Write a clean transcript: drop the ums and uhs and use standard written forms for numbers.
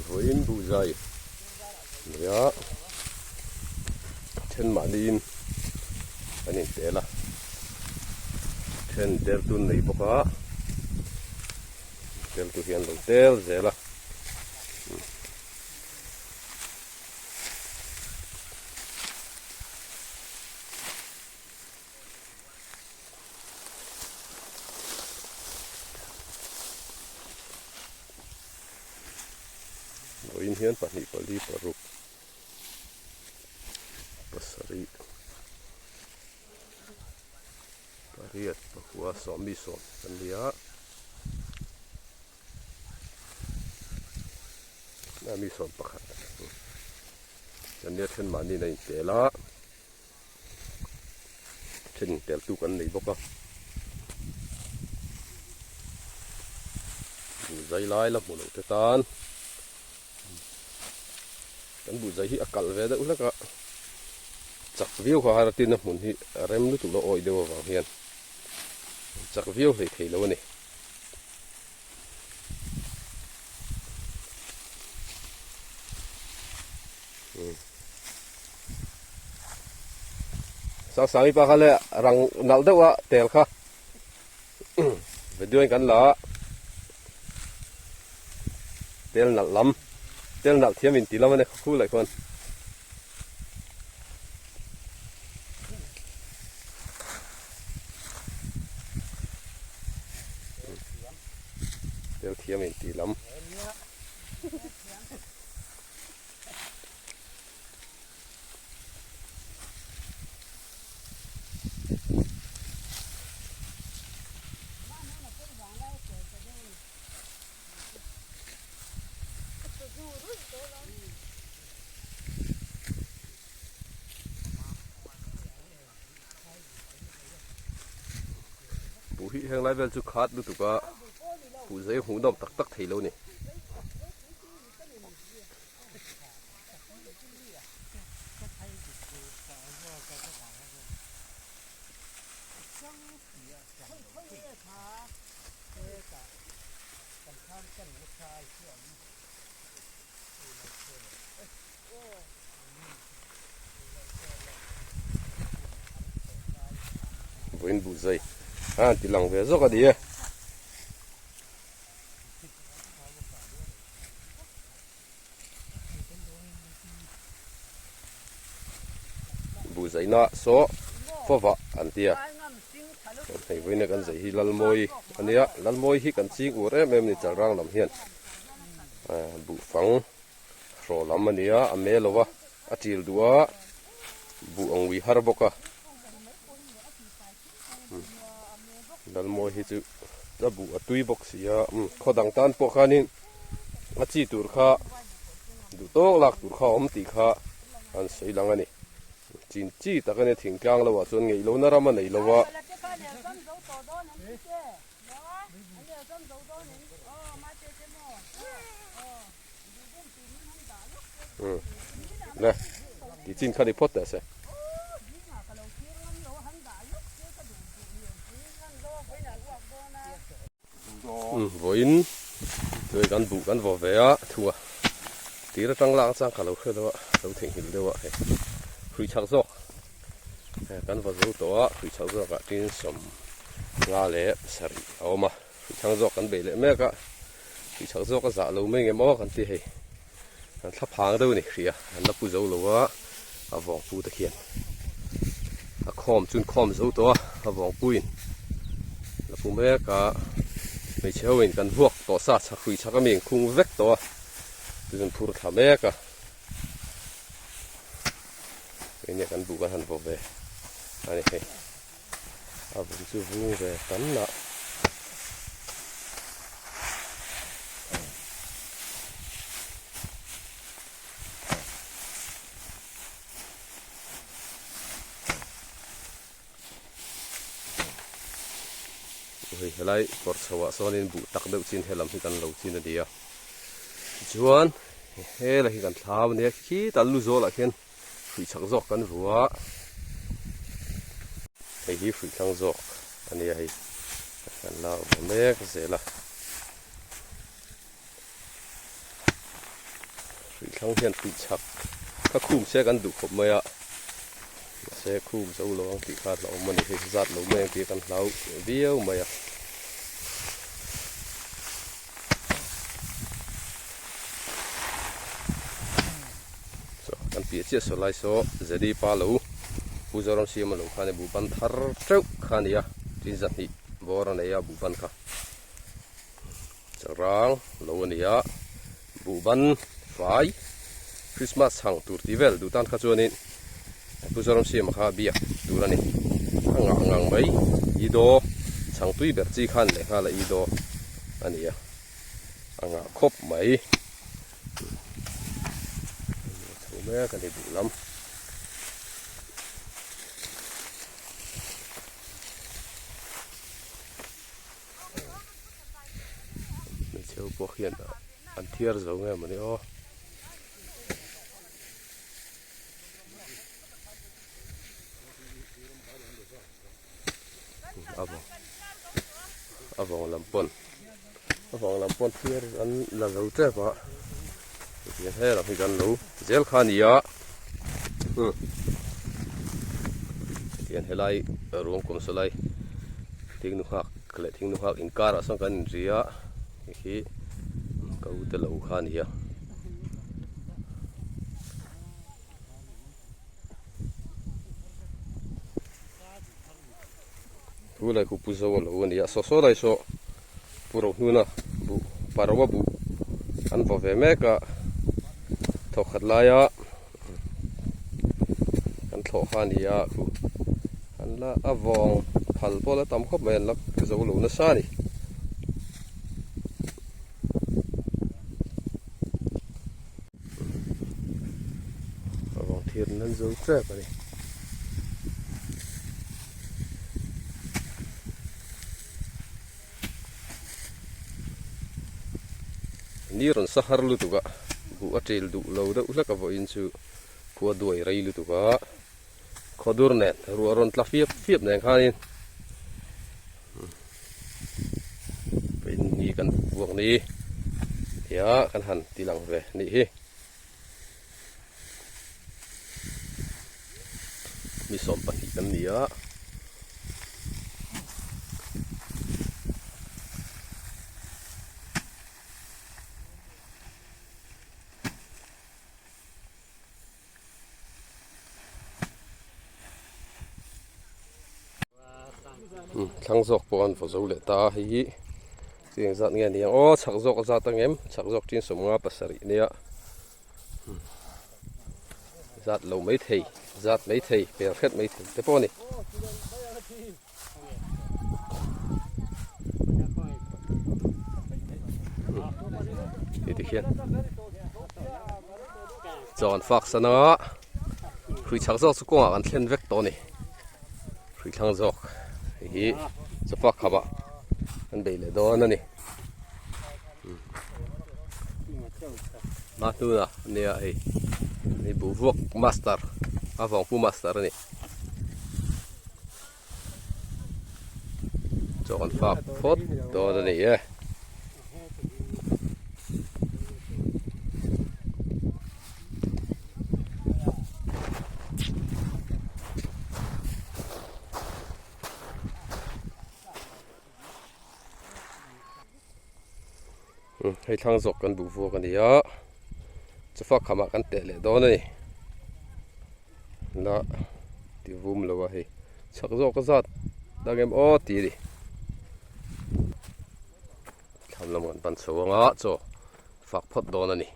Vawiin buhzai nia then mahniin an intel a, then tel tun nei bawk a, tel tu hian lo tel zel a. Vawiin hian pahnih pali paruk pasarih pariat pakua sawmmi sawm an ni a mi sawm pakhat an nia then mahni in a intel a. Then tel tu kan nei bawk a. Buhzai lai la hmu loh te tan kan buhzai hi a kalh ve deuh hlek a, chak viau kha har atin a hmun hi a rem lutuk lo awih deuh avang hian chak viau hlei thei lo a ni. Sangsangi pa kha le rang nalh deuh a tel kha video in kan la a tel nalh lam tel nalh thiam in ti lam a ni khu leh khuan. Tel thiam in ti lam. Buh hi heng lai vel chu khat lutuk a buh zai hmuh nawm tak tak thei lo a ni. Vawiin buhzai a han ti lang ve zawk a ni e. Buhzaina saw fawva an ti a, hei vawiina kan zai hi Lalmawi a nia, Lalmawi hi kan ching ur em em a ni Chalrang lam hian buhfang hraw lam a nia a me lo a, a til duh a, buh ang ui har bawk a. Lalmawi hi chu a buh a tui bawk si a khaw dang tan pawh khanin a chi tur kha duh tawk lak tur kha a awm tih kha an sawi lang a ni chin chi tak a nia thingtlang lo ah chuan ngeih lohna ram a nei lo a. Le ti chin kha ni phawt teh se. Vawiin chuai kan buh kan vaw ve a thua tir atang lak chang ka lo hre deuh a lo theihnghilh deuh a hei hrui chak zawk kan vaw zo tawh a hrui chak zawk ah tin sawm nga leh sarih a awm a hrui chang zawk kan bei leh mek a hrui chak zawk a zah lo mai nge maw kan ti hei an thla phang deuh a ni hria an la pu zo lo a a vawng pu te khian a khawm chun khawm zo tawh a a vawng puin la pu mek a hmeichhe ho in kan vuak tawh sa chak hrui chak ami inkhung vek tawh a chuzun phur thla mek a enge kan buh kan han vaw ve a ni hei a vun chu vung ve tam lah. Hei helai kawr chho ah sawnin buh tak deuh chin helam hi kan lo chin a ni a tichuan hela hi kan thlam a nia khitah lu zawl ah khian hruih chak zawk kan vu a hei hi hruih thlang zawk a nia hei kan la va mek zel a. Hrui thlang hian hrui chak kha khum se kan duh khawp mai a, mahse khum zo lo ang tih kha hlauhawm a ni, hei zat lo mai ang tih kan hlau viau mai a. Chaw kan piah chiah saw lai saw Zedi pa lo Pu Zoram Siama lo khan i buhban thar teuh kha a ni a, tin zahnih bawr a nei a buhban kha. Rang lo a ni a, buhban fai Christmas chhang tur tih vel duh tan kha chuanin Pu Zoram Siama kha biak tur a ni. A ngah ngang mai i daw chhang tui ber chi khan leh nghal a i daw a ni a, a ngah khawp mai. Chho mek a ni duh lam. Hmeichhe ho pawh hian an thiar zo nge mawni aw. A vawng a vawng lam pawn a vawng lam pawn thiar an la zo tep a tihian he lam hi kan lo zel kha a ni a tihian helai ruang kawm saw lai thing nu nghak leh thing nu nghak inkarah sawn kan inri a hei hi ka u te lo kha a ni a. Thu lai khu pu zo a lo a ni a saw saw lai saw pu ro hnuna buh pa ro a buh an vaw ve mek a thawk khat laia kan thlawh kha a ni a khu an la a vawng phal pawh la tam khawp mai an la zo lo nasa a ni. A vawng thir nan zo tep a ni. Ni rawn sa har lutuk a, buh a ṭil duh lo deuh hlek a vawiin chu khua duai rei lutuk a, khaw dur nen ruah rawn tla fiap fiap nen khanin Ni kan vuak ni nia kan han ti lang ve nih hi. Mi 12 kan ni a. Thlang zawk pawh an vaw zo leh ta a hei hi chu eng zat nge a ni ang aw chhak zawk a zat ang em chhak zawk ṭin 50 pasarih nia zat lo mai thei zat mai thei per hret mai thei te pawh a ni. Hei tikhian chaw an fak san a hrui chhak zawk chu kawngah kan thlen vek tawh a ni hrui thlang zawk hei hi chaw fak kham ah an bei leh dawn a ni Mahnuna ania hei hei buhvuak master a vawngpu master a ni. Chaw kan fak phawt dawn a ni e. Hei thlang zawk kan duh vuak a ni a chawfak khamah kan teh leh dawn a ni la ti vum lo a hei chhak zawk a zat dang em aw tih a ni thlam lam kan pan chho anga chaw fak phawt dawn a ni.